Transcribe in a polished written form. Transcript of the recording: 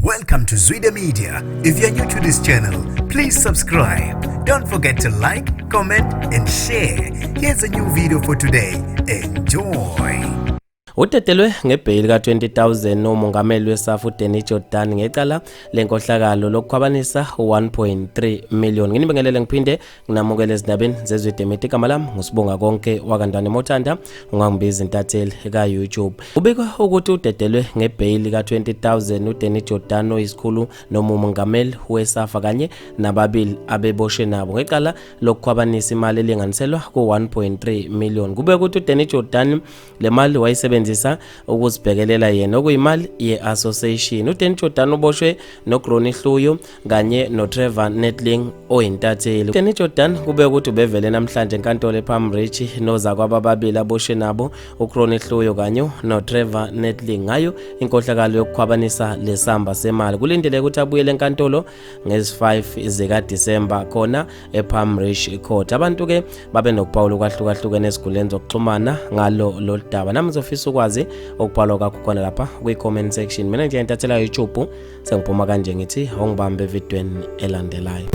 Welcome to Zwida Media. If you're new to this channel, please subscribe. Don't forget to like, comment, and share. Here's a new video for today. Enjoy. Udedelwe ngebheyili ka-20,000 umongameli weSAFA uDanny Jordaan ngecala lenkohlakalo lokukhwabanisa u-1.3 million. Nginibingelele ngiphinde nginamukele ezindabeni zeZwide Media. Igama lami nguSibonga Konke wakaNdwane Mothanda, ungangibiza intatheli ka-YouTube. Kubikwa ukuthi udedelwe ngebheyili ka-20,000 uDanny Jordaan oyisikhulu noma umongameli weSAFA kanye nababili abeboshwe nabo ngecala lokukhwabanisa imali elinganiselwa ku-1.3 million. Kube ukuthi uDanny Jordaan le mali wayisebenzisa ukuzibhekelela yena okuyimali ye-association. UDanny Jordaan uboshwe noGronie Hluyo kanye noTrevor Neethling oyintatheli. UDanny Jordaan kube ukuthi ubevele namhlanje enkantolo ePalm Ridge nozakwabo ababili aboshwe nabo uGronie Hluyo kanye noTrevor Neethling ngayo inkohlakalo yokukhwabanisa lesamba semali. Kulindeleke ukuthi abuyele enkantolo ngezi-5 zikaDisemba khona ePalm Ridge Court. Abantu-ke babe nokuphawula okwahlukahlukene ezinkundleni zokuxhumana ngalo lolu daba. Nami ngizofisa ukwazi okubhalwa kwakho khona lapha kwi-comment section. Mina nje intathela YouTube sengiphuma kanje ngithi ongibambe evidweni elandelayo.